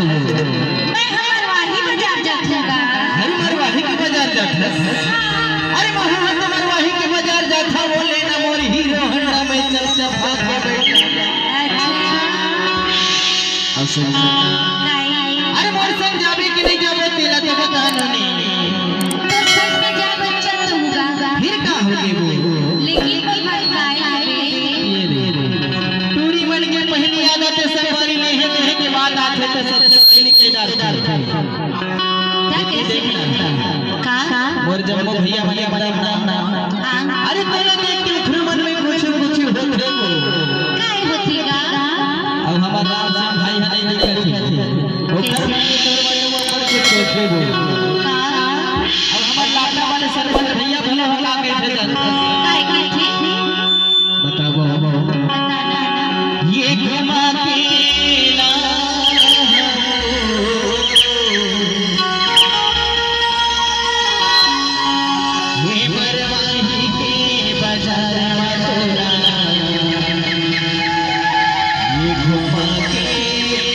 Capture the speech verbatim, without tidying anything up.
मैं ह मरवाही बाजार जाथों गा। अरे मरवाही के बाजार जाथस? अरे महू ह तो मरवाही के बाजार जाथों, बोले ना मोर हीरो होंडा में चप चपा के बैठ। अच्छा। अउ सुन। काई? अरे मोर संग जाबे कि नहीं जाबे तेला तो बता नोनी। तो संग में जाबे चल दूंगा। फिर का हो गे वो? लेकिन वो भाई काई रे? ये रे। टूरी मन के पहली आदत है संगवारी, लेहे देहे के बाद आथे तो सबसे पहली के डर। का कैसे? का? मोर जम्मो भैया मन बड़ा बड़ा। हाँ। अरे तोला देख के उखरू मन में कुछ कुछ होथे। काई होथे गा? अब हमर राम सिंह भाई ह नहीं दिखत हे। ओकर मन में तोर मन में कुछ कुछ होथे। का? अब हमर लाटा वाले सरपंच भैया भले हो लागे थे। काई काई थे? बताबो। ये घुमा के ला ये मरवाही के बाजार में तोरा, ये घुमा के ला।